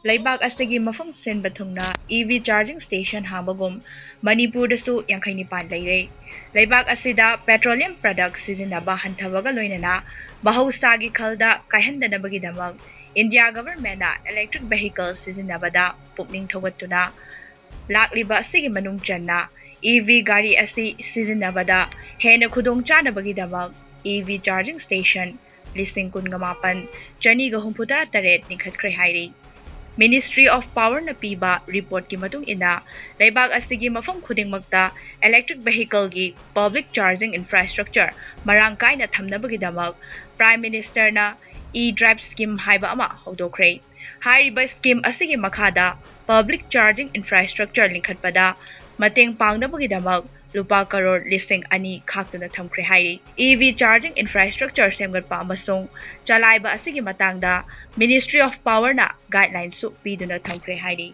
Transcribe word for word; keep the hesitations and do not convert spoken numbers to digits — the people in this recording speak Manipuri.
ꯂꯩꯕꯥꯛ ꯑꯁꯤꯒꯤ ꯃꯐꯝ ꯁꯤꯟꯕ ꯊꯨꯡꯅ ꯏ ꯚꯤ ꯆꯥꯔꯖꯤꯡ ꯁ꯭ꯇꯦꯁꯟ ꯍꯥꯡꯕꯒꯨꯝ ꯃꯅꯤꯄꯨꯔꯗꯁꯨ ꯌꯥꯡꯈꯩ ꯅꯤꯄꯥꯟ ꯂꯩꯔꯦ꯫ ꯂꯩꯕꯥꯛ ꯑꯁꯤꯗ ꯄꯦꯇ꯭ꯔꯣꯂꯤꯌꯝ ꯄ꯭ꯔꯗꯛ ꯁꯤꯖꯤꯟꯅꯕ ꯍꯟꯊꯕꯒ ꯂꯣꯏꯅꯅ ꯃꯍꯧꯁꯥꯒꯤ ꯈꯜꯗ ꯀꯥꯏꯍꯟꯗꯅꯕꯒꯤꯗꯃꯛ ꯏꯟꯗꯤꯌꯥ ꯒꯚꯔꯟꯃꯦꯟꯠꯅ ꯏꯂꯦꯛꯇ꯭ꯔꯤꯛ ꯚꯦꯍꯤꯀꯜ ꯁꯤꯖꯤꯟꯅꯕꯗ ꯄꯨꯛꯅꯤꯡ ꯊꯧꯒꯠꯇꯨꯅ ꯂꯥꯛꯂꯤꯕ ꯑꯁꯤꯒꯤ ꯃꯅꯨꯡ ꯆꯟꯅ ꯏ ꯚꯤ ꯒꯥꯔꯤ ꯑꯁꯤ ꯁꯤꯖꯤꯟꯅꯕꯗ ꯍꯦꯟꯅ ꯈꯨꯗꯣꯡ ꯆꯥꯅꯕꯒꯤꯗꯃꯛ ꯏ ꯚꯤ ꯆꯥꯔꯖꯤꯡ ꯁ꯭ꯇꯦꯁꯟ ꯂꯤꯁꯤꯡ ꯀꯨꯟꯒ ꯃꯥꯄꯟ ꯆꯅꯤꯒ ꯍꯨꯝꯐꯨꯇꯔꯥ ꯇꯔꯦꯠ ꯂꯤꯡꯈꯠꯈ꯭ꯔꯦ ꯍꯥꯏꯔꯤ꯫ Ministry of Powerꯅ ꯄꯤꯕ ꯔꯤꯄꯣꯔꯠꯀꯤ ꯃꯇꯨꯡ ꯏꯟꯅ, ꯂꯩꯕꯥꯛ ꯑꯁꯤꯒꯤ ꯃꯐꯝ ꯈꯨꯗꯤꯡꯃꯛꯇ ꯏꯂꯦꯛꯇ꯭ꯔꯤꯛ ꯚꯦꯍꯤꯀꯜꯒꯤ ꯄꯕ꯭ꯂꯤꯛ ꯆꯥꯔꯖꯤꯡ ꯏꯟꯐ꯭ꯔꯥꯁ꯭ꯇ꯭ꯔꯛꯆꯔ ꯃꯔꯥꯡ ꯀꯥꯏꯅ ꯊꯝꯅꯕꯒꯤꯗꯃꯛ ꯄ꯭ꯔꯥꯏꯝ ꯃꯤꯅꯤꯁꯇꯔꯅ ꯏ ꯗ꯭ꯔꯥꯏꯚ ꯁ꯭ꯀꯤꯝ ꯍꯥꯏꯕ ꯑꯃ ꯍꯧꯗꯣꯛꯈ꯭ꯔꯦ꯫ ꯍꯥꯏꯔꯤꯕ ꯁ꯭ꯀꯤꯝ ꯑꯁꯤꯒꯤ ꯃꯈꯥꯗ ꯄꯕ꯭ꯂꯤꯛ ꯆꯥꯔꯖꯤꯡ ꯏꯟꯐ꯭ꯔꯥꯁ꯭ꯇ꯭ꯔꯛꯆꯔ ꯂꯤꯡꯈꯠꯄꯗ ꯃꯇꯦꯡ ꯄꯥꯡꯅꯕꯒꯤꯗꯃꯛ ꯂꯨꯄꯥ ꯀꯔꯣꯔ ꯂꯤꯁꯤꯡ ꯑꯅꯤ ꯈꯥꯛꯇꯨꯅ ꯊꯝꯈ꯭ꯔꯦ ꯍꯥꯏꯔꯤ꯫ ꯏ ꯚꯤ ꯆꯥꯔꯖꯤꯡ ꯏꯟꯐ꯭ꯔꯥꯁ꯭ꯇ꯭ꯔꯛꯆꯔ ꯁꯦꯝꯒꯠꯄ ꯑꯃꯁꯨꯡ ꯆꯂꯥꯏꯕ ꯑꯁꯤꯒꯤ ꯃꯇꯥꯡꯗ Ministry of Powerꯅ ꯒꯥꯏꯗꯂꯥꯏꯟꯁꯨ ꯄꯤꯗꯨꯅ ꯊꯝꯈ꯭ꯔꯦ ꯍꯥꯏꯔꯤ꯫